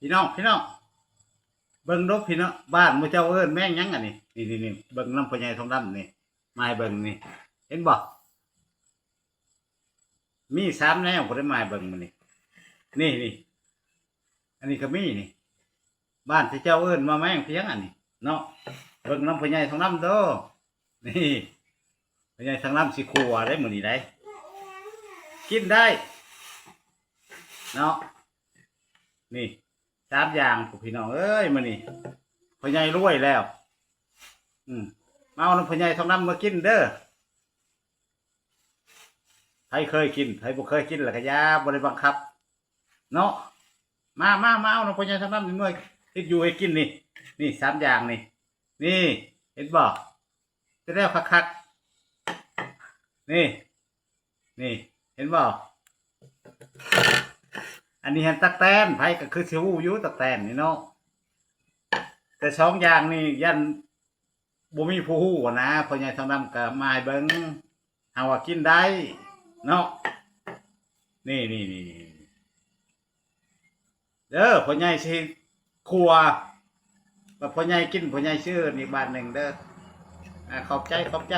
ພີ່ນ້ອງ ພີ່ນ້ອງ ເບິ່ງດູພີ່ນ້ອງ ບ້ານໝູ່ເຈົ້າເອີ້ນແມງຫຍັງອັນນີ້? ນີ້ໆໆ ເບິ່ງນຳພໍ່ໃຫຍ່ທອງດຳນີ້ ມາໃຫ້ເບິ່ງນີ້ ເຫັນບໍ່? ມີສາມແນວ ຜູ້ໃດມາໃຫ້ເບິ່ງມື້ນີ້ ນີ້ໆ ອັນນີ້ກໍມີນີ້ ບ້ານທີ່ເຈົ້າເອີ້ນວ່າແມງພຽງອັນນີ້ເນາະ ເບິ່ງນຳພໍ່ໃຫຍ່ທອງດຳເດີ້ ນີ້ ພໍ່ໃຫຍ່ທອງດຳຊິຂົ້ວໄດ້ມື້ນີ້ໄດ້ ກິນໄດ້ເນາະ ນີ້ ສາມຢ່າງ ພີ່ນ້ອງເອີຍ ມື້ນີ້ພໍ່ໃຫຍ່ລວຍແລ້ວ ອືມ ມາເອົານຳພໍ່ໃຫຍ່ທອງດຳມາກິນເດີ້ ໃຜເຄີຍກິນ ໃຜບໍ່ເຄີຍກິນລະກະຢ່າ ບໍ່ໄດ້ບັງຄັບເນາະ ມາ ມາ ມາເອົານຳພໍ່ໃຫຍ່ທອງດຳນີ້ ເມື່ອເຮັດຢູ່ເຮັດກິນນີ້ ນີ້ສາມຢ່າງນີ້ ນີ້ ເຫັນບໍ່? ຈະແລ້ວຄັກໆ ນີ້ ນີ້ ເຫັນບໍ່? ອັນນີ້ຫັ້ນຕັກແຕນ ໃຜກໍຄືຊິຮູ້ຢູ່ຕັກແຕນນີ້ເນາະ ແຕ່ສອງຢ່າງນີ້ຢ້ານບໍ່ມີຜູ້ຮູ້ນະ ພໍ່ໃຫຍ່ທອງດຳກໍມາໃຫ້ເບິ່ງ ຫາວ່າກິນໄດ້ເນາະ ນີ້ໆໆ ເດີ ພໍ່ໃຫຍ່ຊິຂົ້ວ ແລ້ວພໍ່ໃຫຍ່ກິນ ພໍ່ໃຫຍ່ຊິເອີ້ນອີກບາດໜຶ່ງເດີ ອ່າ ຂອບໃຈ ຂອບໃຈ.